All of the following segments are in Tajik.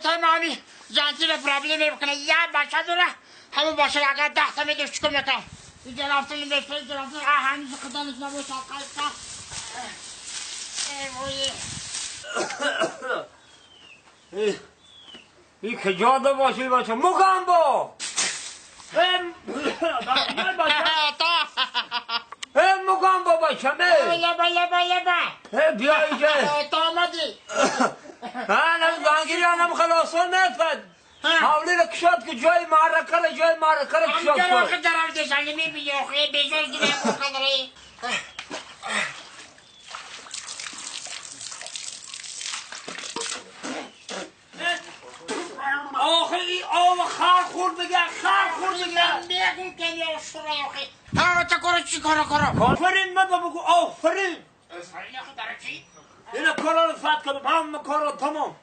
Отам ами ҷантира проблема мекунад. Я бача дора, ҳамон бача агар 10 та медошт, чикор мекард? Иҷа рафтам, иҷа рафтам, ҳанӯз худо набошад, қайта. Эй вой! ای کجا ده باشی بچه مگامبو ای مگامبو بچه می لبا لبا لبا. بیا اینجا. تا آمدی. نه زنگیری هم خلاصان نیست. حاولی را کشاد که جای معرکه را جای معرکه را کشاد کن. آخه درم دشنگی میبینی آخه بیزار دیگه قدره. آخه این آب خر خورد بگه، خر خورد بگه. میگم که یا شورا آخه. ها تا کارو چی کارو کارو؟ آفرین من بگو آفرین. آفرین آخه برای چی؟ اینا کارا رو فتح کردم، همه کارا تمام.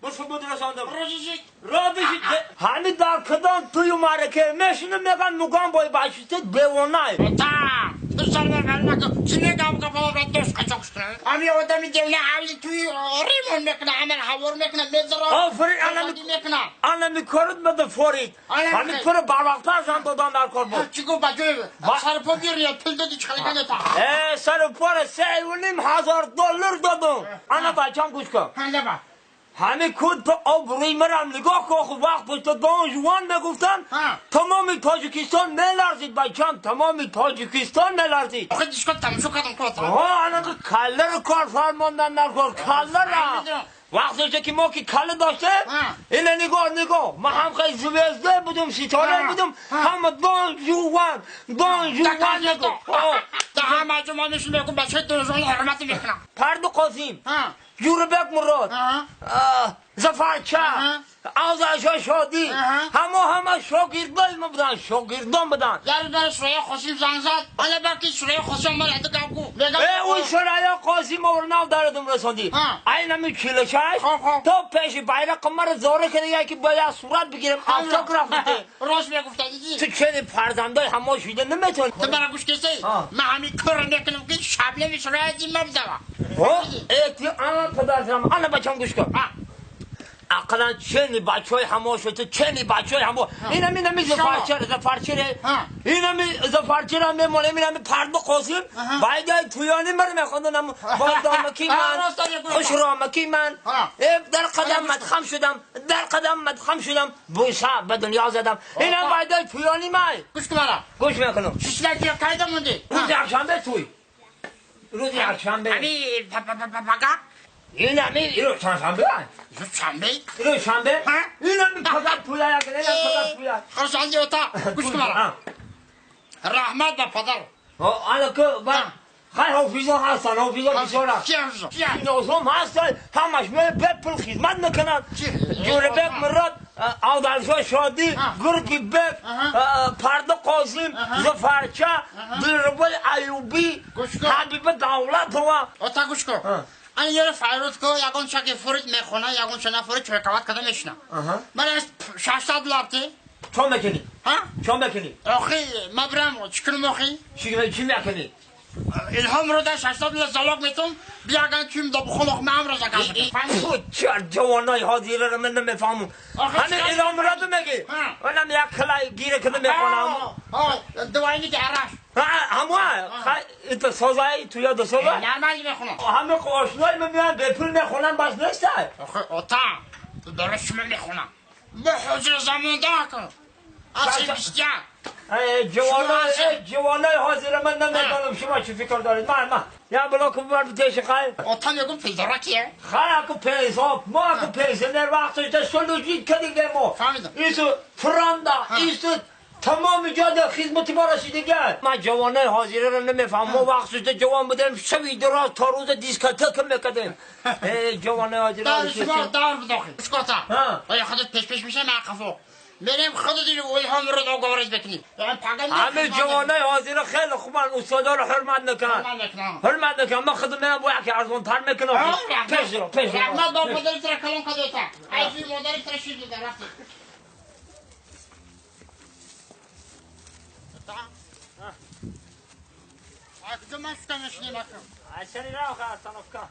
بس بود رساندم. راضی راضی همین در کدام توی معرکه میشینم میگن مگام بای باشید بیوانای. تا تو سر من نکن. چی میگم که بابا دوست قچاق شده. امی آدمی دیونه حالی توی ریمون میکنه، عمل هوار میکنه، میذاره. آفرین الان الان میکارد بده فورید. همین کار بر زن دادن در کار بود. چی گفت بچه؟ سر پا بیاری پول دادی چیکار کنی تا؟ سر پا 3,500 دلار دادم. انا بچم گوش کن. همه کود تو آب روی مرم نگاه کن. خب وقت پشت دان جوان میگفتن تمام تاجیکستان میلرزید بچم، تمام تاجیکستان میلرزید. آخه دیشکا تماشا کردم کار. ها الان کله رو کار فرماندن نکن کله را. وقتی که ما که کله داشته اینه نگاه نگاه ما هم خیلی زوزده بودم، ستاره بودم، همه دان جوان دان جوان نگاه. ده همه جوان میشون میگم بچه دان جوان حرمت میکنم. پرد قاسم، جوربک مراد، زفرچه، آزادشاه شادی، همه همه شاگردای ما بودن، شاگردان بودن. یارو داره سریا قاسم زنگ زد. حالا باقی سریا قاسم مرا تو گفت. اون سریا قاسم اور ناو داردم رسوندی. این می 46 تا پیش بیرق مرا زوره کرد که باید صورت بگیرم autograph بده. راست میگفت دیدی. تو چه فرزندای همه شده نمیتونی. تو مرا گوش کسی؟ من همین کار میکنم که شبله سریا ما بدم. ها؟ ای آن پدرم انا بچم گوش کن. اقلا چنی بچهای همه شده، چنی بچهای همه. اینم اینم زفرچه زفرچه اینم زفرچه میمونه، اینم پرد قاسم. باید تویانی مر میخوندم با دامکی من خوش رامکی من در قدمت خم شدم، در قدمت خم شدم، بوسه به دنیا زدم. اینم باید تویانی من. گوش کن مرا. گوش میکنم. شیشلکی کایدا موندی. روز یکشنبه توی. روز یکشنبه. امی پاپا این همی اینو چندشنبه؟ شنبه؟ اینو شنبه؟ این همی پدر پویا یک، این پدر پویا. خرسندی اوتا گوش کن مرا. رحمت به پدر. حالا که خیلی حافظان هستن، حافظان بسیار کی حافظان؟ نظام هستن، همش میره به پول خدمت میکنن. جوربک مراد، آدرشاه شادی، گرگی بک، پرده قاسم، زفرچه، دلربای ایوبی، حبیب دولت ها. اوتا گوش کن. انا یه فایروت کو یگون شاکی فورید میخونه، یگون شنا فورید چرکوات کده میشنه. من از 600 دلار تی. چون میکنی؟ ها؟ چون میکنی؟ آخی ما برم چیکار میخوای؟ چی میکنی؟ الهام رو در 600 دلار زلاق میتونم بیاگن تویم دو بخون من هم رو زکات. چه جوانای حاضر رو من نمیفهمم. همه الهام رو میگی؟ اونم یک کلای گیره کنه میخونم. آه دواینی که عرش. همه تو سازای تو یاد سازای؟ نرمالی میخونم. همه آشنای من میان به پول میخونم بس نیست. آخه اوتا درست من میخونم. ما حضور زمان ده کن. اصلا بیشتر. جوانای جوانای حاضر من نمیدونم شما چی فکر دارید. من یا بلا کو بر پیش خای. اوتا میگم پول داره کیه؟ خای کو پیسه ما کو پیسه نه وقتش ده سلوجی کدی ما. فهمیدم. ایسو فراندا ایسو تمام جاده خدمتی ما رسیدگه. من جوانای حاضر رو نمیفهمم. ما وقتش ده جوان بودیم شبی دراز تا روز دیسکوتک میکردیم. جوانای حاضر دار شما دار بداخل. اسکوتا. آیا خودت پیش پیش میشه من قفو. میریم خود دیگه الهام رو دو گوارش بکنیم. همه جوانای حاضر خیلی خوبن، استادا رو حرمت نکنن. حرمت نکنن. من خودم میرم با یکی ارزان تر میکنم. پیش رو پیش رو. رحمت با پدر تر کلون کدوتا. ای مادر تر شیر داده رفتی. کجا من شکم میشینیم اکرم؟ اشری را آخه استانوفکا.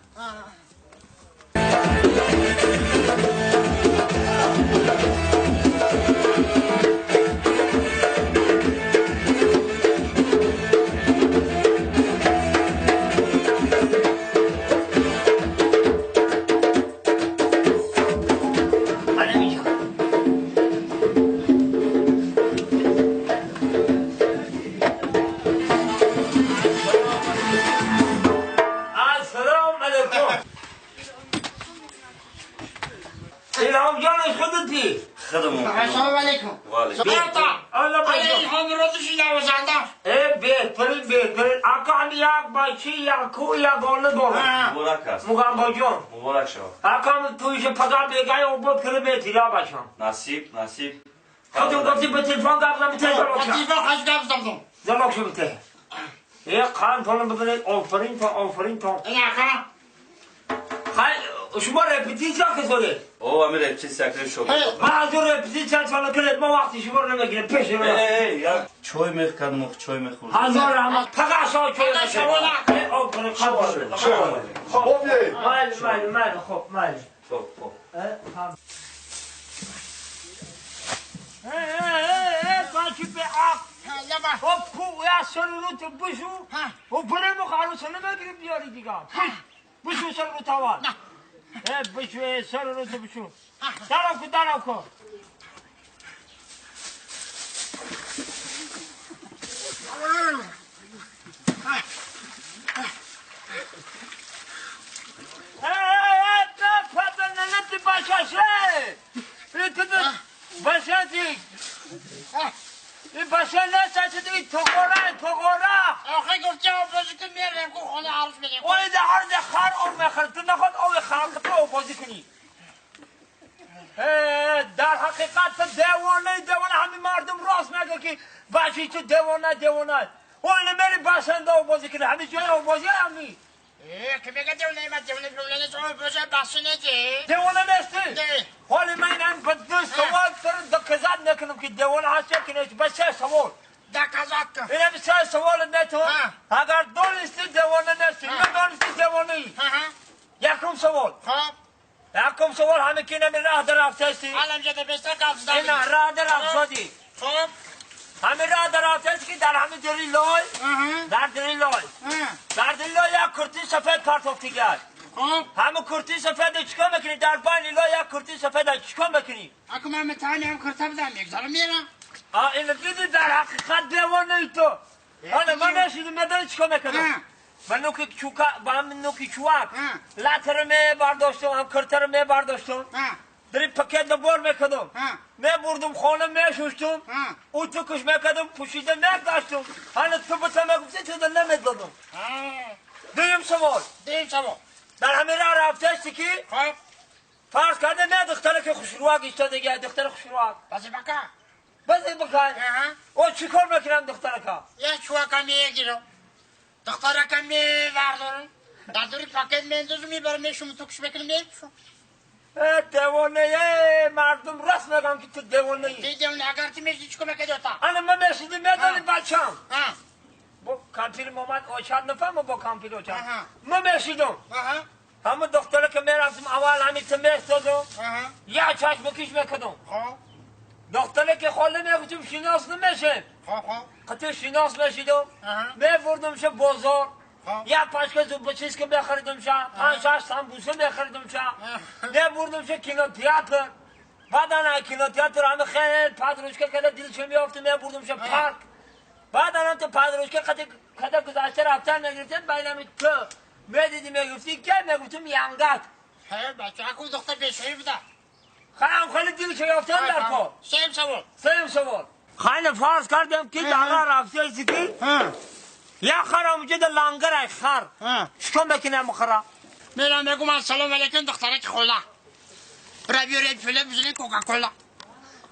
Хубӣ? Худамон. Ассалому алайкум. Ва алайкум. Ала ҳамрози навозанда. Э, беҳтарин, беҳтарин. Ака, ҳами як бачи яку ягона дорам. Муборак аст. Муғамбоҷон. Муборак шавад. Акам туиша пага бегай обод кира метира бачам. Насиб, насиб. Худум гуфти ба телефон гап замите Ба телефон хаш гап задам. Залог шудите. Э, қантонам бибинед, офарин то, офарин то. Ин ака. Хай, шумо репетитсия кисодед? О, ами репетитсия кардем шо. Ман аз ӯ репетитсия чала кунед, мо вақти шуморо намегирем, пеш Эй, эй, як чой мехкардем, чой мехӯрдем. Ҳазор раҳмат. Пага шо чой. Пага шавола. Офарин, қабул. Хоб биёед. Майли, майли, майли, хоб, майли. Хоб, хоб. Бачи беақл. Лаба. Хоб ку я сару бушу. О барем харуса намегирем биёри дигар. Бушу сару тавал. Э, бушу, сару бушу. Дарав ку, дарав ку. این بچه نه چه تقوره تقوره. آخه گفتی آب بازی کن میارم کو خونه عروس بگیم. اون ده خر آب میخره تو نخواد آب خر تو آب بازی کنی. در حقیقت تو دیوانه دیوانه همین مردم راست میگه که بچه تو دیوانه دیوانه. اون نمیری بسنده آب بازی کنی همین جای آب بازی همی. که میگه دیوانه من دیوانه دیوانه تو آب بازی بسنده دیوانه نیستی؟ نه. حالی من این به دو سوال تر دکزاد نکنم که دیوانه هست که نیست بس سه سوال. دکزاد کن. اینم سه سوال نه تو. اگر دونستی دیوانه نیستی ندونستی دیوانه ای. یکم سوال. خب. یکم سوال همه که نمی راه در رفته الان جده بسته قبض دادی. نه راه در رفته. خب. همه راه در رفته که در همه دری لای. در دری لای. در دری لای یک کرتی سفید پرتافتی گرد. خب. همه کرتی سفید چیکار میکنی؟ در بین لای یک کرتی سفید چیکار میکنی؟ اگه من میتونم کرتا بدم یک ذره میرم. اینو دیدی در حقیقت دیوانه ای تو. حالا من نشیدم میدانی چیکار میکنم؟ من نوکی چوکا با هم نوکی چوک لاتر می برداشتم هم کرتر می برداشتم دری پکت بار میکردم می بردم خانه می شستم او تو کش میکردم پوشیده می داشتم حالا تو به تو میگفتی تو نمیدادم. دویم سوال. دویم سوال. در همین راه رفته که فرض کرده نه دختره که خوشروک ایستاده دیگه دختر خوشروک بازی بکن بازی بکن. او چیکار میکنم دختره که یه چوکا میگیرم دختره که میوردارم در دوری پاکت میندازم میبرم میشم تو کش میکنم میپوشم. دیوانه مردم راست میگم که تو دیوانه ای. دیوانه اگر تو میشی چیکار میکردی تا؟ انا من میشیدم میدانی بچم با کامپیل اومد اوچاد نفهمم با کامپیل اوچاد من میشیدم همون دختره که میرفتم اول همین تو میستادم یه چشم کش میکردم. دختره که خاله میگفتم شناس نمیشه قطعه شناس میشیدم میبردم شه بازار یه پشکه زوب چیز که میخریدم شه 5-6 سمبوسه میخریدم شه میبردم شه کینو تئاتر. بعدا کینو تئاتر همه خیلی پادروشکه که دلش میافته میبردم شه پارک. بعدا هم تو پادروشکه قطعه گذشته رفتن میگرفتم بینم تو میدیدی میگفتی که میگفتم ینگت. بچه اکو دختر بشوی بوده خیلی خیلی دلش یافتن در کار. سیم سوال. سیم سوال. خیلی فرض کردم که دارا رفته ایستی یا خر اونجا در لانگر ای خر چطور میکنم خرا؟ میرم میگم السلام علیکم دخترک خوله برای بیارید فله بزنید کوکاکولا.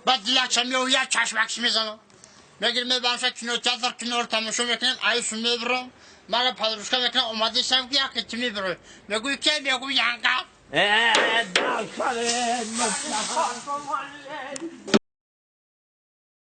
بعد دیگه میو یه چشمکش میزنم میگیرم میبرم کنار تئاتر کنار تماشا میکنم عیش میبرم مرا پدروشکا میکنم اومده سم که یک تیمی برو میگوی که میگوی ینگا. اه